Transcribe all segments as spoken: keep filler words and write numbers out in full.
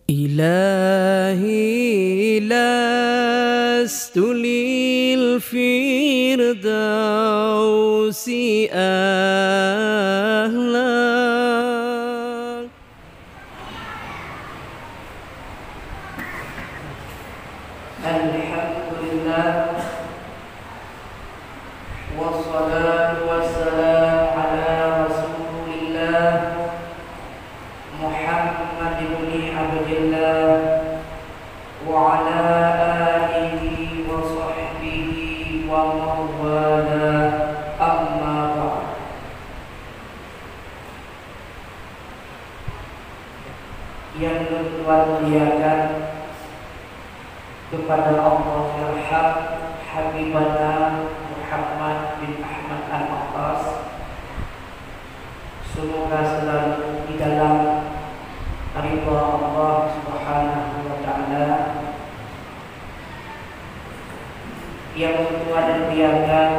إلهي لست للفردوس أهلا. الحمد لله، والصلاة والسلام على رسول الله، محمد بن عبد الله، وعلى آله وصحبه ومن والاه، أما بعد. Nyang lôn tuan muliakan, kepada Allahyarham Habibana Muhammad bin Ahmad Al-Mu'tas, semoga selalu di dalam ridha Allah Subhanahu wa Ta'ala. Nyang lôn tuan muliakan,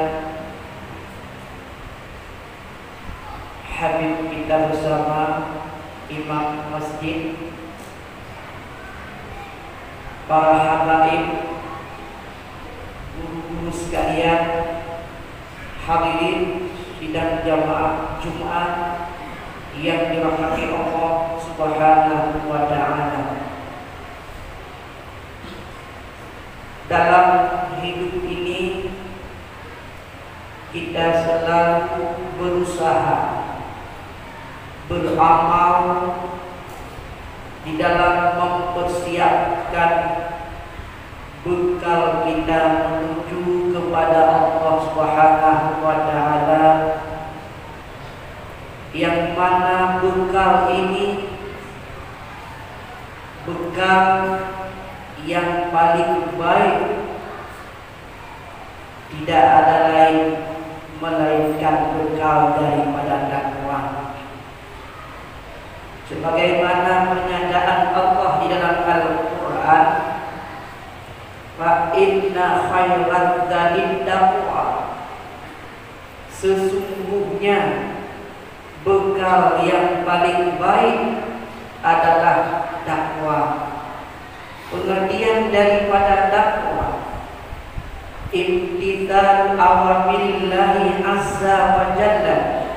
Habib kita bersama, imam masjid, para habaib, guru-guru sekalian, hadirin sidang jamaah Jumat yang dirahmati Allah Subhanahu wa Ta'ala. Dalam hidup ini, kita selalu berusaha, beramal di dalam mempersiapkan bekal kita menuju kepada Allah Subhanahu wa Ta'ala, yang mana bekal ini bekal yang paling baik, tidak ada lain melainkan bekal daripada takwa. Sebagaimana pernyataan Allah di dalam Al-Quran, "Fa inna khairaz zadit taqwa." Sesungguhnya bekal yang paling baik adalah takwa. Pengertian daripada takwa, imtithalu awamirillahi azza wa jalla,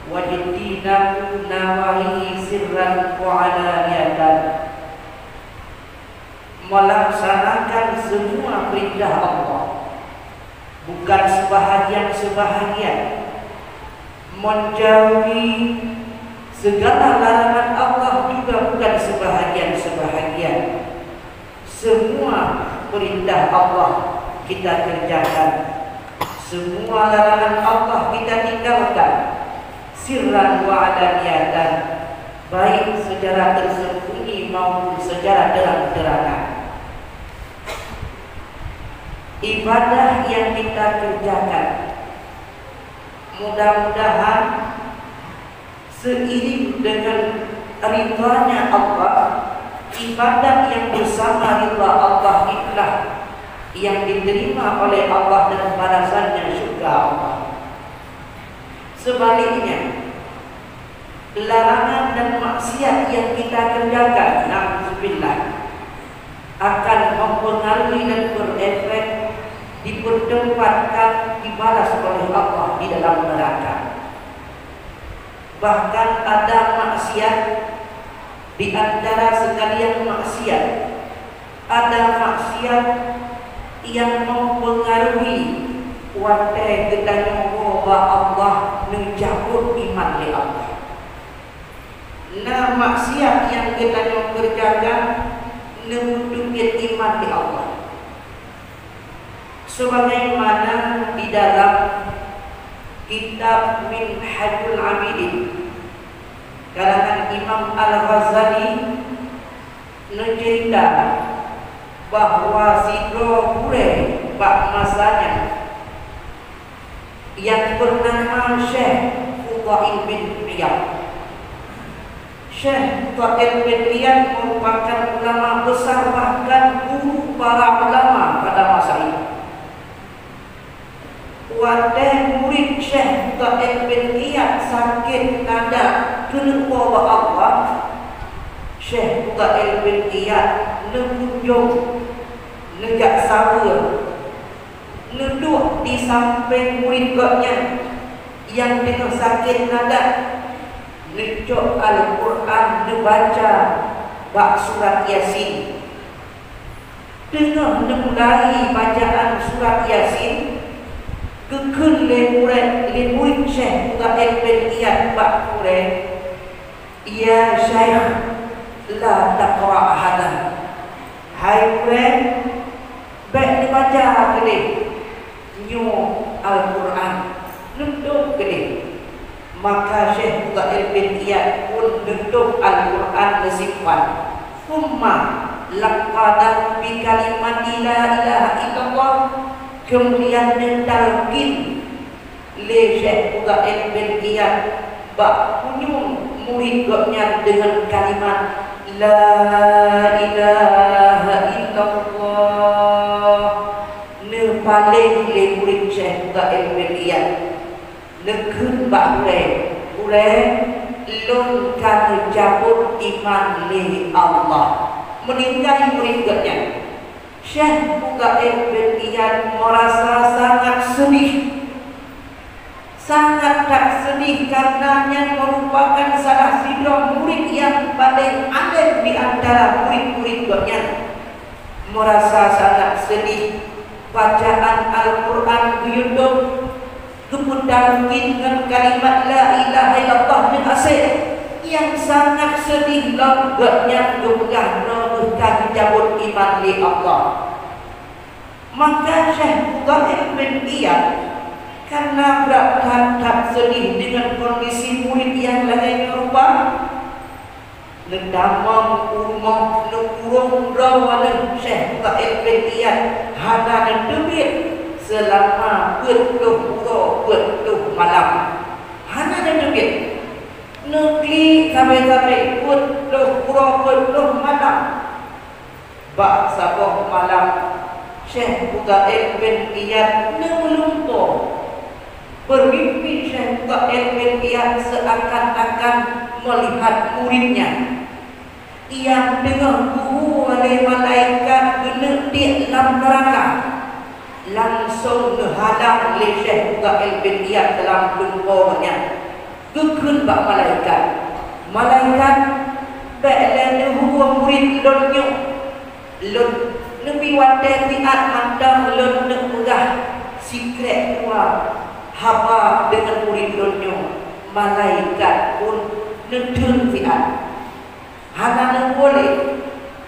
wajtinabu nawahihi sirran wa alaniyatan. Melaksanakan semua perintah Allah, bukan sebahagian-sebahagian. Menjauhi segala larangan Allah juga bukan sebahagian-sebahagian. Semua perintah Allah kita kerjakan. Semua larangan Allah kita tinggalkan. Sirran wa alaniyatan, baik secara tersembunyi maupun secara terang-terangan. Ibadah yang kita kerjakan, mudah-mudahan seiring dengan ridhanya Allah, ibadah yang bersama ridha Allah itulah yang diterima oleh Allah dan balasannya syurga Allah. Sebaliknya, larangan dan maksiat yang kita kerjakan, na'udzubillah, akan mempengaruhi dan berefek dipertempatkan dibalas oleh Allah di dalam neraka. Bahkan ada maksiat di antara sekalian maksiat, ada maksiat nyang mempengaruhi watée geutanyoe woe bak Allah neujabut iman lé Allah. Na maksiat nyang geutanyoe keureujakan neupeuteukét iman lé Allah. Sebagaimana di dalam kitab Minhajul Abidin karangan Imam Al-Ghazali neuceurita bahwa sidroe gurée bak masa nyan nyang beunama Syekh Fudail bin Iyad. Syekh Fudail bin Iyad merupakan ulama besar, bahkan guru para ulama pada masa itu. Watée murit Syekh Fudail bin Iyad sakét, na keuneuk woe bak Allah, Syekh Fudail bin Iyad neukunjong, neujak saweue, neuduek di sampéng murit gobnyan nyang teungoh sakét nadat, neucok Al-Qur'an neubaca bak surat Yasin. Teungoh neumulai bacaan surat Yasin, geukheun lé murit, lé murit Syekh Fudail bin Iyad bak gurée, "Ya Syekh, la taqra hadza." Hai gurée, bék neubaca keudeh nyoe Al-Qur'an, neutôb keudeh. Maka Syekh Fudail bin Iyad pun neutôb Al-Qur'an neusimpan. Summa laqadahu bi kalimati la ilaha illallah, keumudian neutalkin lé Syekh Fudail bin Iyad bak punyueng murit gobnyan deungon kalimat, "La ilaha illallah." Neupaleng lé murit Syekh Fudail bin Iyad, neukheun bak gurée, "Gurée, lôn ka neucabot iman lé Allah." Meuninggai murit gobnyan. Syekh Fudail bin Iyad meurasa sangat seudeh. Sangat that seudeh, kareuna nyan meurupakan salah sidroe murit nyang paleng além di antara murit-murit gobnyan. Meurasa sangat seudeh, bacaan Al-Qur'an geuyue tôb, geupeutalkin ngon kalimat la ilaha illallah neuasée. Nyang sangat seudeh lom gobnyan geupeugah, "Droeneuh ka geucabot iman lé Allah." Maka Syekh Fudail bin Iyad, kareuna brat that-that seudeh deungon kondisi murit nyang lagée nyoe rupa, neutamong u rumoh, neukurong droe lé Syekh Fudail bin Iyad, hana neuteubiet seulama peuet ploh uroe peuet ploh malam. Hana neuteubiet. Neuklik sabe-sabe peuet ploh uroe peuet ploh malam. Bak saboh malam, Syekh Fudail bin Iyad neumeulimpôh. Beumimpi Syekh Fudail bin Iyad seuakan-akan meulihat murit nyan. Nyang teungoh geuhue lé malaikat geuneuk tiek lam neuraka, langsong neuhalang lé Syekh Fudail bin Iyad dalam limpôh nyan. Geukheun bak malaikat, "Malaikat, bék lé neuhue murit lôn nyoe. Lôn neubi watée siat mantong lôn neupeugah sikrék dua haba deungon murit lôn nyoe." Malaikat pun neutheun siat. Hana neuboh lé.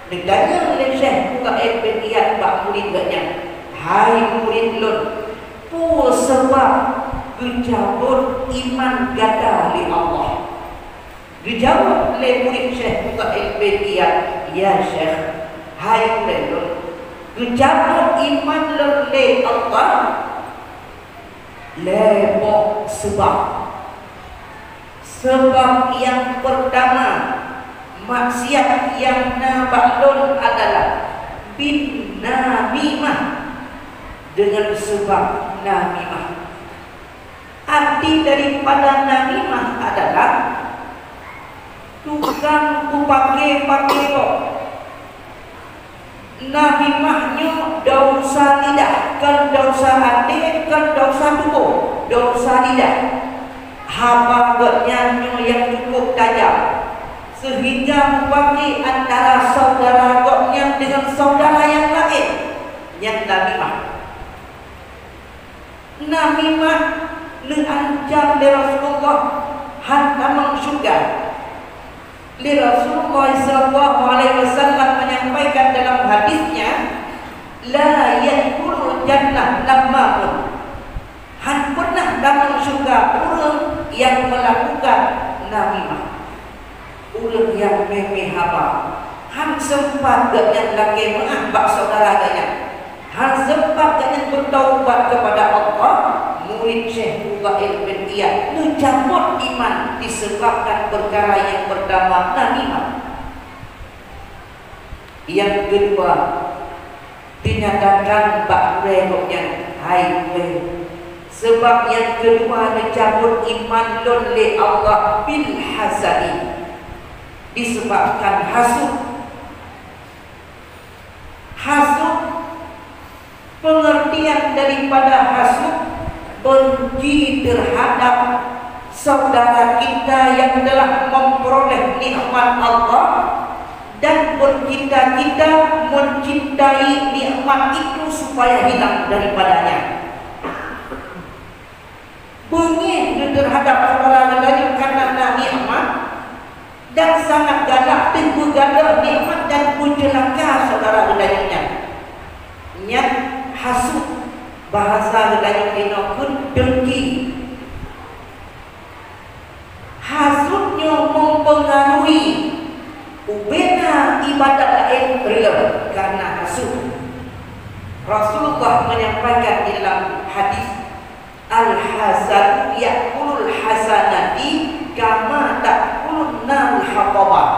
Neutanyong lé Syekh Fudail bin Iyad bak murit gobnyan, "Hai murit lôn, peue sabab geucabot iman gata lé Allah?" Geujaweueb lé murit Syekh Fudail bin Iyad, "Ya Syekh, hai gurée lôn, geucabot iman lôn lé Allah lhée boh sabab. Sabab nyang peurtama, maksiat nyang na bak lôn adalah bin namimah, deungon sabab namimah." Arti daripada namimah adalah tukang peupake-pake boh. Namimah nyoe desya lidah, kon desya até, kon desya tuboh, desya lidah. Haba gobnyan nyoe nyang cukup tajam, seuhingga meupake antara syedara gobnyan deungon syedara nyang laén, nyan namimah. Namimah neuancam lé Rasulullah han tamong syeuruga. Lé Rasulullah sallallahu alaihi wasallam menyampaikan dalam hadisnya, "La yadkhulul jannah nammamun." Han pernah tamong syeuruga ureuëng nyang melakukan namimah. Ureuëng nyang mé-mé haba, han sempat gobnyan lakée meuáh bak syedara gobnyan. Han sempat gobnyan beutaubat keupada Allah, murit Syekh Fudail bin Iyad neucabot iman disebabkan peukara nyang peurtama, namimah. Nyang keudua, dinyatakan bak gurée gobnyan, "Hai gurée, sabab nyang keudua neucabot iman lôn lé Allah bil hasadi." disebabkan hasut. Hasut, pengertian daripada hasut, benci terhadap saudara kita yang telah memperoleh nikmat Allah dan bercita-cita mencintai nikmat itu supaya hilang daripadanya. Beungéh terhadap saudara geutanyoe karena na nikmat, dan sangat galak teuh beugadoh nikmat dan beuceulaka saudara geutanyoe nyan. Nyan hasut, bahasa geutanyoe inoe kheun dengki. Hasut nyoe mempengaruhi ubena ibadat laén reuloh karena hasut. Rasulullah menyampaikan di dalam hadis, "Al-hasadu ya'kulul hasanati kama ta'kulun narul hatabah."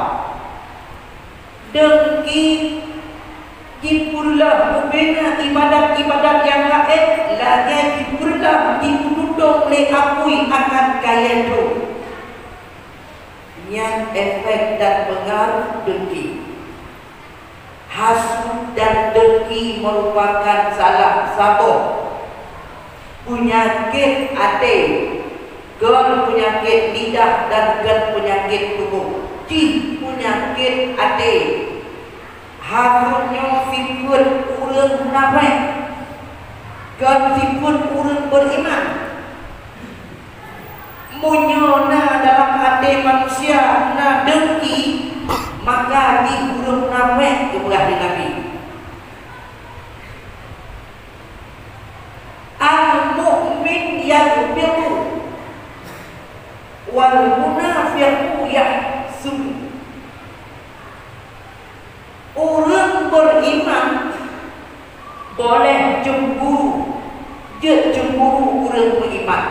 Dengki jipeureuloh bubena ibadat-ibadat nyang laén lagée jipeureuloh jipeutudong lé apui akan kayée trok. Nyan efek dan peungaruh dengki. Hasut dan dengki meurupakan salah saboh peunyakét até, kon peunyakét lidah dan kon peunyakét tuboh, jih peunyakét até. Hasut nyoe sifeuet ureuëng munafék, kon sifeuet ureuëng beriman. Meunyoe na dalam até manusia na dengki, maka jih ureuëng munafék, geupeugah lé Nabi. Al-mu'min yaghbitu, wal munafiqu yahsudu. Ureuëng beriman boleh cemburu, jeuet cemburu ureuëng beriman.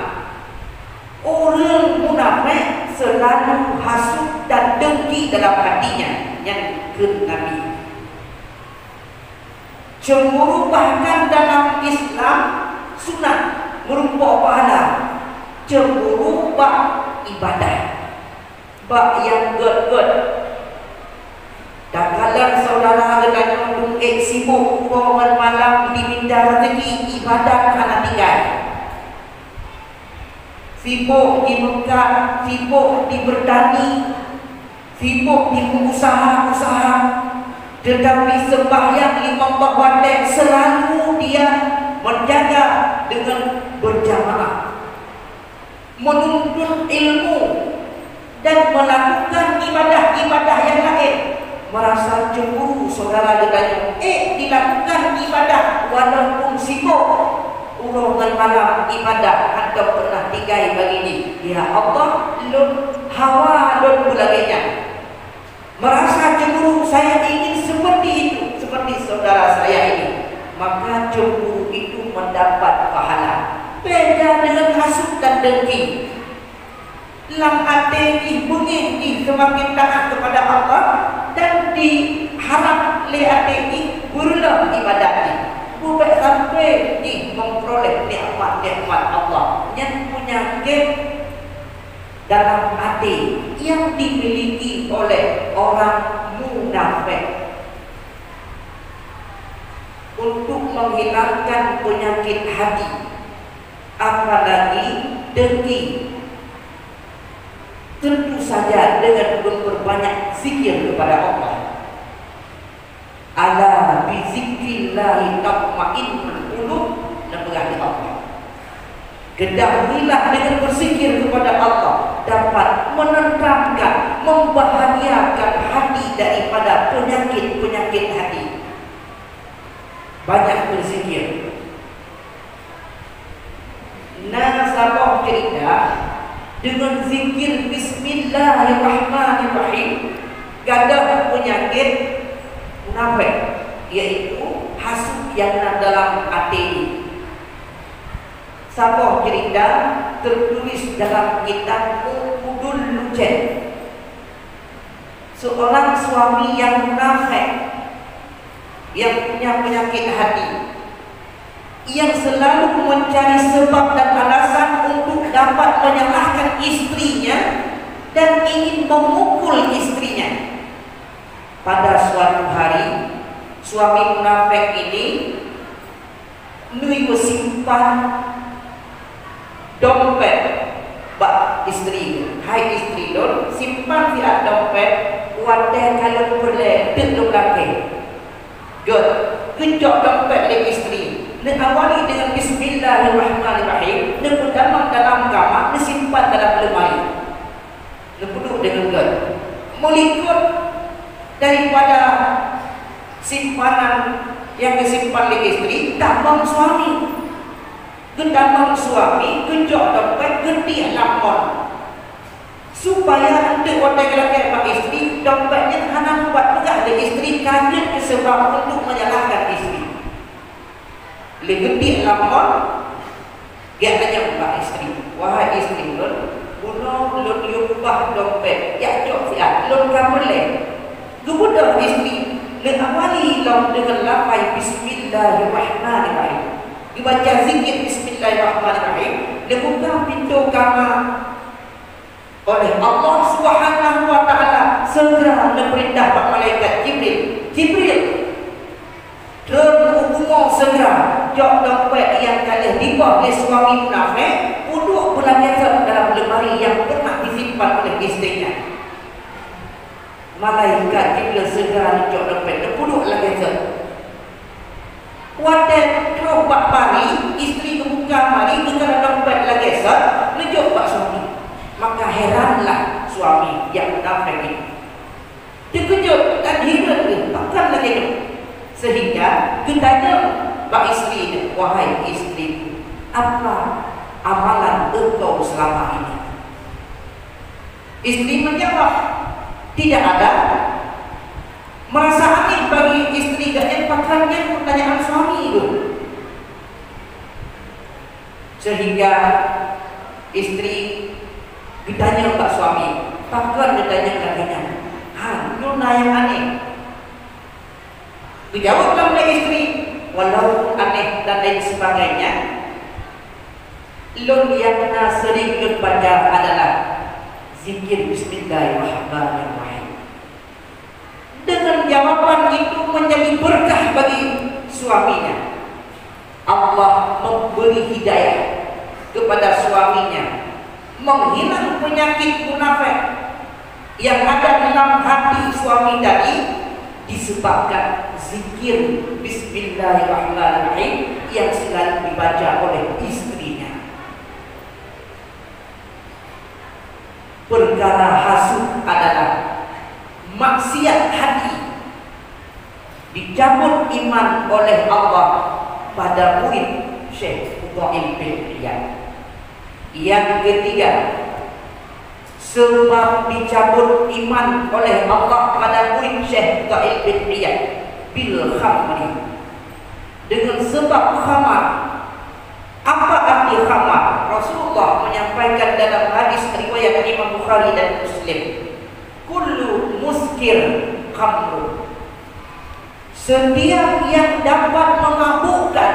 Ureuëng munafék selalu hasut dan dengki dalam hatinya, nyan kheun Nabi. Cemburu bahkan dalam Islam sunat, meurumpok pahala cemburu bak ibadah, bak nyang gét-gét. Takalon saudara geutanyoe duek sibok uroe ngon malam diminta rezeki, ibadat hana tinggai. Sibok jimeukat, sibok jibeurtani, sibok jimeuusaha-usaha, teutapi seumbahyang limong boh watée seulalu dia meujaga deungon beujamaah, meununtut ilmu, dan meulakukan ibadah-ibadah nyang laén, meurasa cemburu saudara geutanyoe ék dilakukan ibadah walaupun sibok uroe ngon malam ibadah hántom peunah tinggai bagi jih. Ya Allah, lôn hawa lôn peulagée nyan. Merasa cemburu, saya ingin seperti itu, seperti saudara saya ini. Maka cemburu itu mendapat pahala. Beda dengan hasut dan dengki. Lam até jih beungéh jih seumaken taát keupada Allah dan diharab lé até jih beureuloh ibadat jih. Bubek sampoe jih meupeuroleh nikmat-nikmat Allah. Nyan peunyakét dalam até nyang dimiliki oleh orang munafék untuk menghilangkan penyakit hati, apalagi dengki. Tentu saja dengan memperbanyak zikir kepada Allah. "Ala bizikrillahi tatmainnul qulub," neupeugah lé Allah. Ketahuilah, dengan berzikir kepada Allah dapat menenteramkan, membahagiakan hati daripada penyakit-penyakit hati. Banyak berzikir. Na saboh cerita, deungon zikir Bismillahirrahmanirrahim, gadôh peunyakét munafék, yaitu hasut nyang na dalam até. Saboh cerita tertulis dalam kitab Uqudul Lucen. Seorang suami yang munafék, yang punya penyakit hati, yang selalu mencari sebab dan alasan untuk dapat menyalahkan istrinya, dan ingin memukul istrinya. Pada suatu hari, suami munafik ini neuyue simpan dompet bak istri. "Hai istri lôn, simpan siat dompet, watèe ka lôn peureulèe, teuk lôn lakèe." Gèt, geucok dompet lé istri, neuawali deungon bismillahirrahmanirrahim, neupeutamong dalam kama, neusimpan dalam leumari. Neupeuduek deungon gèt. Meulikot daripada simpanan nyang geusimpan lé istri, tamong suami. Geutamong suami, geucok dompet, geutiek lam mon. Supaya eunteuk watèe geulakèe bak istri, dompet nyan hana mupat peugah lé istri, ka jeuet keu seubab untuk menyalahkan istri. Lé geutiek lam mon, geutanyoe bak istri, "Wahai istri lôn, bunoe lôn yue ubah dompet, jak cok siat, lôn ka peureulèe." Geubeudôh istri, neuawali lom deungon lafai bismillahirrahmanirrahim. Geubaca zikir bismillahirrahmanirrahim, neubuka pintoe kama, oleh Allah Subhanahu wa Ta'ala segera neupeurintah bak malaikat Jibril, "Jibril, treun u bumoe segera, cok dompet nyang ka lheueh diboh lé suami munafék, peuduek beulagèe sot dalam leumari nyang pernah disimpan oleh istri nyan." Malaikat Jibril segera neucok dompet, neupeuduek lagèe sot. Watèe trôh bak mari, istri geubuka mari, geukalon dompet lagèe sot, neujok bak suami. Maka heranlah suami nyang munafék nyan. Teukeujot dan hireuen geuh, pakon lagèe nyoe? Sehingga geutanyong bak istri nyan, "Wahai istriku, apa amalan engkau selama ini?" Istri menjawab, "Tidak ada." Merasa aneh bagi istri geuh nyan, pakon nyan pertanyaan suami geuh. Sehingga istri geutanyong bak suami, "Pakon geutanyong lagèe nyan? Ha, nyoe na nyang aneh." Geujaweueb lom lé istri, "Walaupun aneh dan lain sebagainya, lôn nyang na sering lôn baca adalah zikir Bismillahirrahmanirrahim." Dengan jawaban itu menjadi berkah bagi suaminya. Allah memberi hidayah kepada suaminya, menghilang penyakit munafik yang ada dalam hati suami tadi disebabkan zikir Bismillahirrahmanirrahim yang selalu dibaca oleh istrinya. Perkara hasut adalah maksiat hati, dicabut iman oleh Allah pada murid Syekh Fudhail bin Iyad. Yang ketiga, sebab dicabut iman oleh Allah pada murid Syekh Fudhail bin Iyad bil khamri, dengan sebab khamar. Apa arti khamar? Rasulullah menyampaikan dalam hadis riwayat Imam Bukhari dan Muslim, "Kullu muskir khamrun." Setiap yang dapat memabukkan,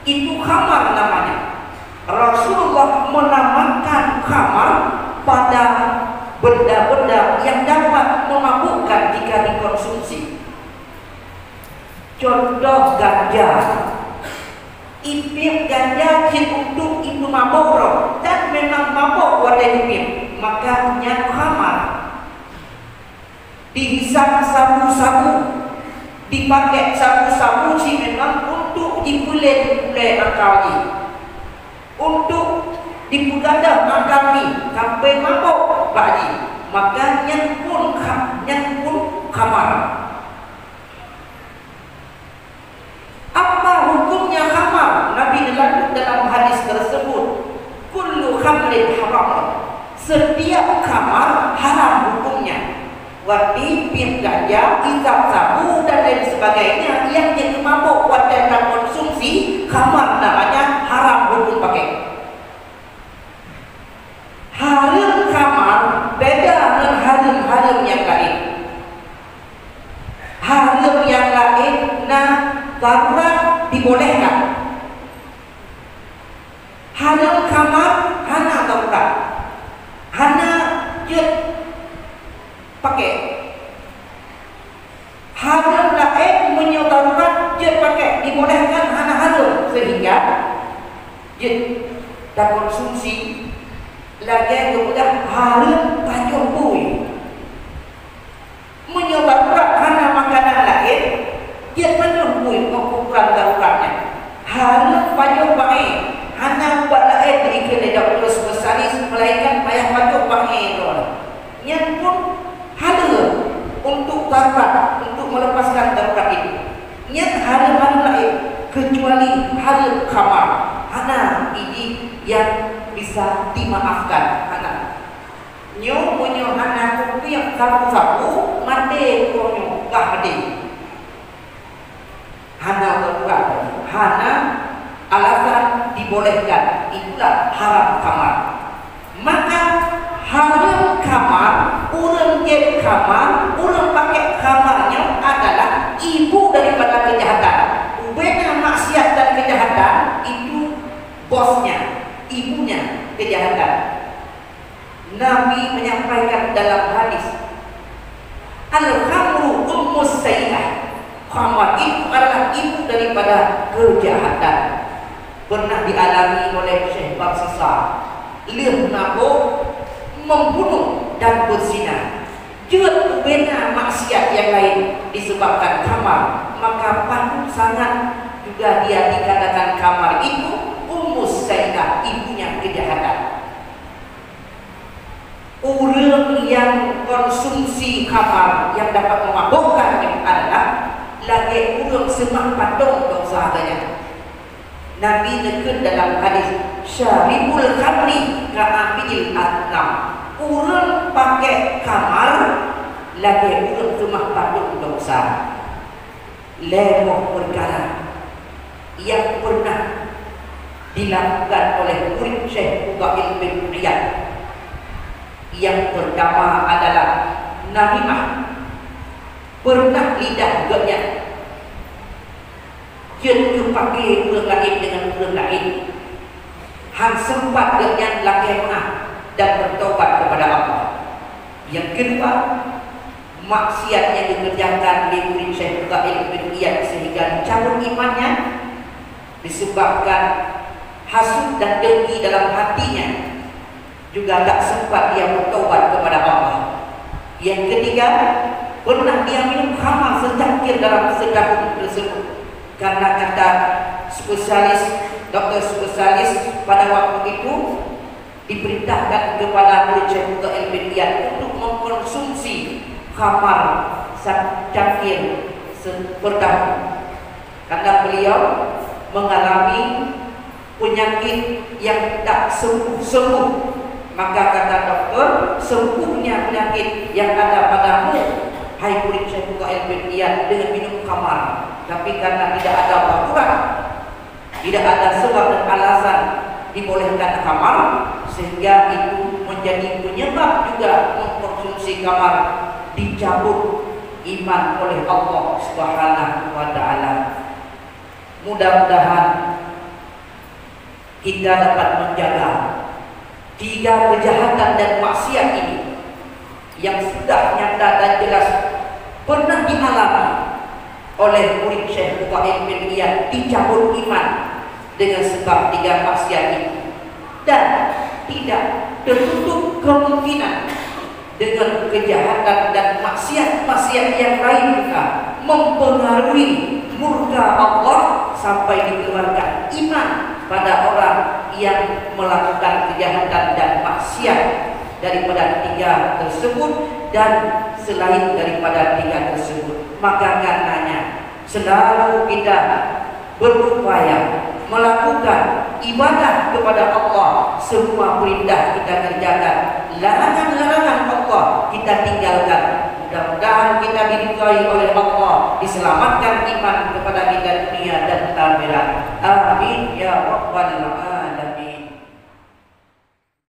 itu khamar namanya. Rasulullah menamakan khamar pada benda-benda yang dapat memabukkan jika dikonsumsi. Contoh ganja. Ipiep ganja cit untuk ipeumabök droe, dan memang mabök watèe ipiep, maka nyan khamar. Dihisab sabu-sabu, dipakèk sabu-sabu cit memang untuk jipeulén ulèe akai jih, untuk dipeugadôh akai jih sampoe mabök bak jih, maka nyan pun kha-, nyan pun khamar. Apa hukumnya khamar? Nabi neulanjut dalam hadis tersebut, "Kullu khamrin haram." Setiap khamar haram hukumnya. Watèe piep ganja, isap sabu dan lain sebagainya yang jadi mabök watèe takonsumsi, khamar namanya, haram hukum pakai. Hareuem khamar beda ngon hareuem-hareuem nyang laén. Hareuem nyang laén na darurat dibolehkan. Hareuem khamar hana darurat. Hana jeuet Pakek. Hareuem laén meunyoe darurat jeuet pakek, dibolehkan, hana hareuem, sehingga jeuet takonsumsi lagée geupeugah hareuem pajoh bui. Meunyoe darurat hana makanan laén, jeuet pajoh bui, oh, ukuran darurat nyan. Hareuem pajoh baé, hana ubat laén diikheun lé dokto spesialis, melainkan payah pajoh baé droe. Nyan pun hareuem untuk darurat, untuk melepaskan darurat itu. Nyan hareuem-hareuem laén, kecuali hareuem khamar, hana idin nyang bisa dimaafkan, hana. Nyoe meunyoe hana kupiek sabu-sabu, maté uroe nyoe, bah maté. Hana teupeugah tadi, hana alasan dibolehkan, itulah haram khamar. Maka hareuem khamar, ureuëng jieb khamar, ureuëng pakek khamar nyoe adalah ibu daripada kejahatan. Ubena maksiat dan kejahatan itu bosnya, ibunya kejahatan. Nabi menyampaikan dalam hadis, "Al-khamru ummus sayyi'ah." Khamar itu adalah ibu daripada kejahatan. Pernah dialami oleh Syekh Barsisa, lheueh mabök, membunuh dan berzina. Jeuet ubena maksiat yang lain disebabkan khamar, maka patut sangat juga dia dikatakan khamar itu ummus sayyi'ah, ibunya kejahatan. Ureuëng nyang konsumsi khamar nyang dapat memabukkan nyan adalah lagée ureuëng seumah padong desya geuh nyan. Nabi neukheun dalam hadis, "Syaribul khamri ka'akilil asnam." Ureuëng pakek khamar lagée ureuëng seumah padong desya. Lhée boh peukara nyang peureunah dilakukan oleh murit Syekh Fudhail bin Iyad. Nyang peurtama adalah namimah. Peureunah lidah geuhnyan jeuet geupake ureuëng laén deungon ureuëng laén. Han seumpat geuhnyan lakée meu'ah dan beutaubat keupada Allah. Nyang keudua, maksiat nyang geukeurjakan lé murit Syekh Fudhail bin Iyad sehingga dicabut imannya disebabkan hasut dan dengki dalam hatinya, juga tak sempat dia bertobat kepada Allah. Yang ketiga, pernah dia minum khamar secangkir dalam setahun tersebut. Karena kata spesialis, dokter spesialis pada waktu itu, diperintahkan kepada murid Syekh Fudhail bin Iyad untuk mengkonsumsi khamar secangkir se-, per tahun. Karena beliau mengalami penyakit yang tak sembuh-sembuh, maka kata doktor, "Sembuhnya penyakit yang ada padamu, hai murid Syekh Fudhail bin Iyad, dengan minum khamar." Tapi karena tidak ada darurat, tidak ada sebab dan alasan dibolehkan khamar, sehingga itu menjadi penyebab juga mengkonsumsi khamar dicabut iman oleh Allah Subhanahu wa Ta'ala. Mudah-mudahan kita dapat menjaga tiga kejahatan dan maksiat ini yang sudah nyata dan jelas pernah dialami oleh murid Syekh Fudhail bin Iyad dicabut iman dengan sebab tiga maksiat ini, dan tidak tertutup kemungkinan dengan kejahatan dan maksiat-maksiat yang lain juga mempengaruhi murka Allah sampai dikeluarkan iman pada orang yang melakukan kejahatan dan maksiat daripada tiga tersebut dan selain daripada tiga tersebut. Maka karenanya, selalu kita berupaya melakukan ibadah kepada Allah, semua perintah kita kerjakan, larangan-larangan Allah kita tinggalkan. Mudah-mudahan kita diridhai oleh Allah, diselamatkan iman kepada kita dunia dan akhirat. Amin ya rabbal alamin.